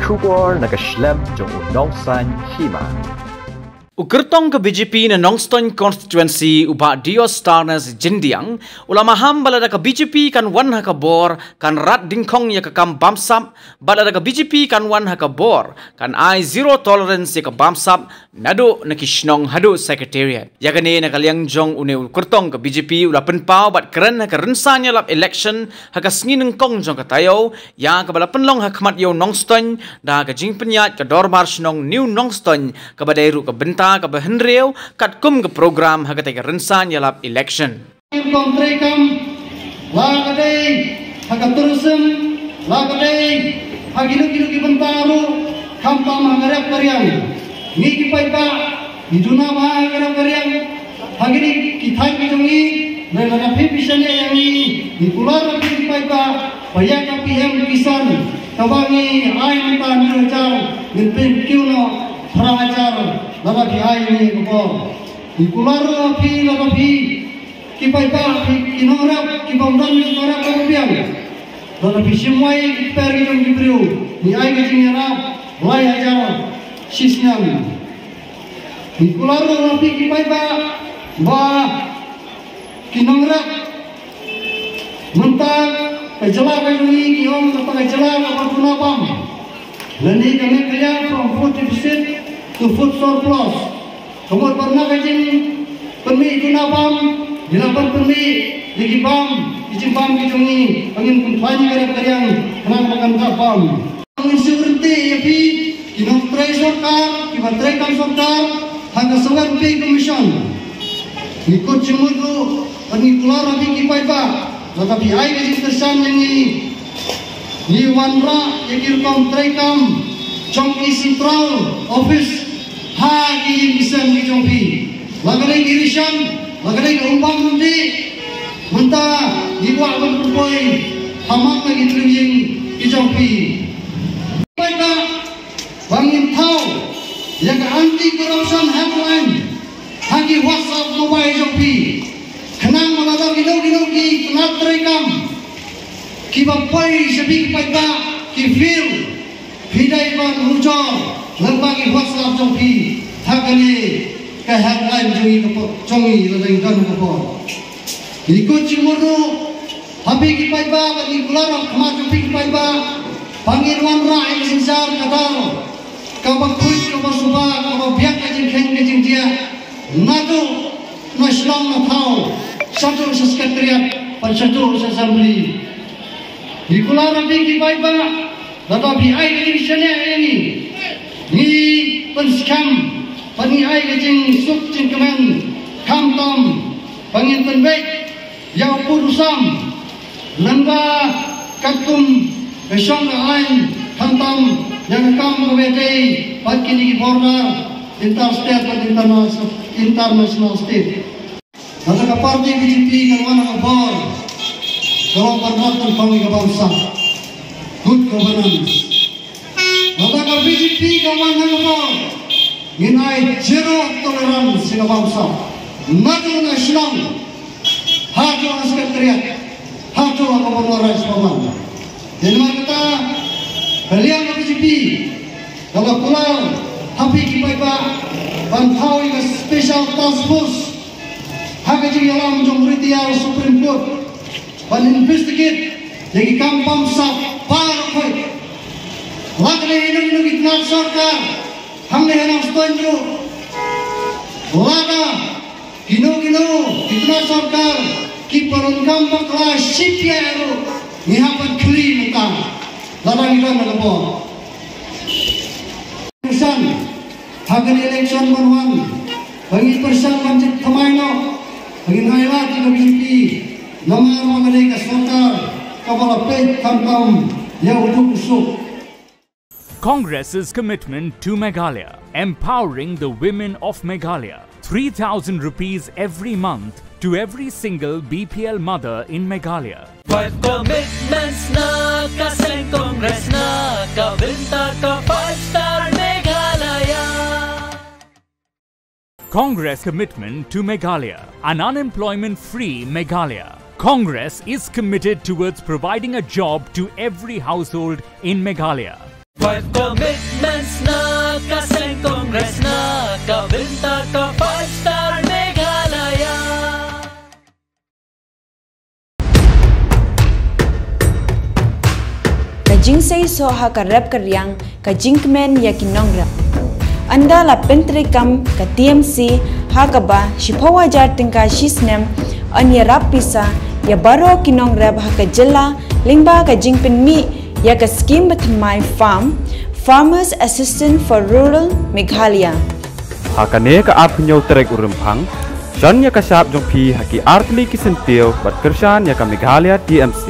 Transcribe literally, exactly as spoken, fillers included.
Khubor na ka shlem jong u nongsan hima. U kyrtong ka B J P na Nongstoiñ Constituency u Bah Diostarnes Jyndiang u la maham ba lada ka B J P kan wan ha ka bor kan rat dyngkhong ïa ka kam bamsap, ba lada ka B J P kan wan ha ka bor kan ai zero tolerance ïa ka bamsap naduh na ki shnong haduh Secretariat. Ïa kane na ka liang jong une u kyrtong ka B J P u la pynpaw bad kren ha ka rynsan ïalap election ha ka sngi nyngkong jong ka taïew, ïa kaba la pynlong ha khmat ïa u Nongstoiñ da ka jingpynïaid ka dorbar shnong New Nongstoiñ, kaba dei ruh ka bynta kaba hynriew katkum ka program ha katei ka rynsan ïalap election. Ki rukom treikam, la ka dei ha ka tourism, la ka dei ha kino kino ki bynta ruh, khamtam ha ka rep ka riang. Ngi ki paidbah ngi duna bha ha ka rep ka riang. Ha kine ki thaiñ ki jong ngi, lada phi phi shaniah ïa ngi, ngi kular ïa phi ki paidbah ba ïa ka P M Kisan kaba ngi ai mynta hynriew hajar, ngin pynkiew noh phra hajar lada phi ai ïa ngi ka bor. Ngi kular ïa phi, lada phi ki paidbah, phi ki nongrep kiba ym don ïa ka rep kaba biang, lada phi shim wai ki kper ki jong ki briew, ngi ai ka jingïarap lai hajar shisnem. Ngi kular ruh ïa phi ki paidbah ba ki nongrep, mynta ka jylla ka jong ngi ki ong kata ka jylla kaba duna bam. Lane ka Meghalaya from food deficit to food surplus. Ka mut ba na ka jingpynmih duna bam, ngi la pynmih ïa ki bam, ki jingbam ki jong ngi, ba ngin pynkhlaiñ ïa ka rep ka riang, khnang ba kan dap bam. Ngin shu ryntih ïa phi ki nongtrei sorkar, kiba trei kam sorkar ha ka Seven Pay Commission. Ngi kut jingmut ruh bad ngi kular ïa phi ki paidbah, lada phi ai ka jingkyrshan ïa ngi, ngi wanrah ïa ki rukom treikam jong ki central office ha ki ïing ki sem ki jong phi. La ka dei ki ration, la ka dei ka um bam um dih, mynta ngi kwah ban pynpoi ha man la ki tnat ïing ki jong phi. Paidbah, ba ngin thaw ïa ka anti corruption helpline ha ki WhatsApp mobile jong phi, khnang ba lada kino kino ki tnat treikam kiba poi sha phi ki paidbah ki feel, phi dei ban ujor lyngba ki WhatsApp jong phi ha kane ka helpline jong ngi ka por, jong ngi lada ngi don ka por. Ngi kut jingmut ruh ha phi ki paidbah, ba ngi kular ha khmat jong phi ki paidbah ba ngin wanrah ïa ka synshar ka dar kaba khuid kaba suba kaba biang ka jingkheiñ ka jingdiah naduh na shnong na thaw shaduh sha Secretariat bad shaduh sha Assembly. Ngi kular ha phi ki paidbah, lada phi ai ka jingshaniah ïa ngi, ngi pynskhem bad ngi ai ka jingsuk jingkmen, khamtam ba ngin pynbeit ïa u pud u sam lyngba katkum ka shong ka aiñ, khamtam ïa ka kam kaba ïadei bad kine ki border interstate bad interna-, international state. Lada ka party B J P kan wan ha ka bor, ka long ban rat kan pang ïa ka bamsap. Good governance. Lada ka B J P kan wan ha ka bor, ngin ai zero tolerance ïa ka bamsap. Naduh na shnong haduh na Secretariat, haduh ha ka Governor Raj Bhavan. Dei namar kata ka liang ka B J P ka la kular ha phi ki paidbah ban thaw ïa ka special task force ha ka jingïalam jong u retired Supreme Court ban investigate ïa ki kam bamsap baroh khoit. Lada kine kine ki tnat sorkar hangne ha Nongstoiñ ruh, lada kino kino ki tnat sorkar ki pyndonkam bakla shiphiah ruh, ngi hap ban khlieh mynta lada ngi don ha ka bor. Election, ha kane election ban wan, ba ngi pyrshang ban jop thymmai noh, ba ngin ailad ïa ka B J P, namar ba ka dei ka sorkar kaba la peit khamtam ïa u duk u suk. Congress's commitment to Meghalaya, empowering the women of Meghalaya. Three thousand rupees every month to every single B P L mother in Meghalaya. Five commitments na ka seng Congress na ka bynta ka five star Meghalaya. Congress commitment to Meghalaya, an unemployment-free Meghalaya. Congress is committed towards providing a job to every household in Meghalaya. Five commitments na ka seng Congress na ka bynta ka Five Star Meghalaya. Ka jingseisoh ha ka rep ka riang, ka jingkmen ïa ki nongrep. Ynda la pyntreikam ka T M C ha kaba shiphew hajar tyngka shi snem, yn ïarap pisa ïa baroh ki nongrep ha ka jylla lyngba ka jingpynmih ïa ka skim bathymmai farm, Farmers Assistance for Rural Meghalaya. Ha kane ka arphew tarik u Rymphang, shon ïa ka shap jong phi ha ki artylli ki syntiew bad kyrshan ïa ka Meghalaya T M C.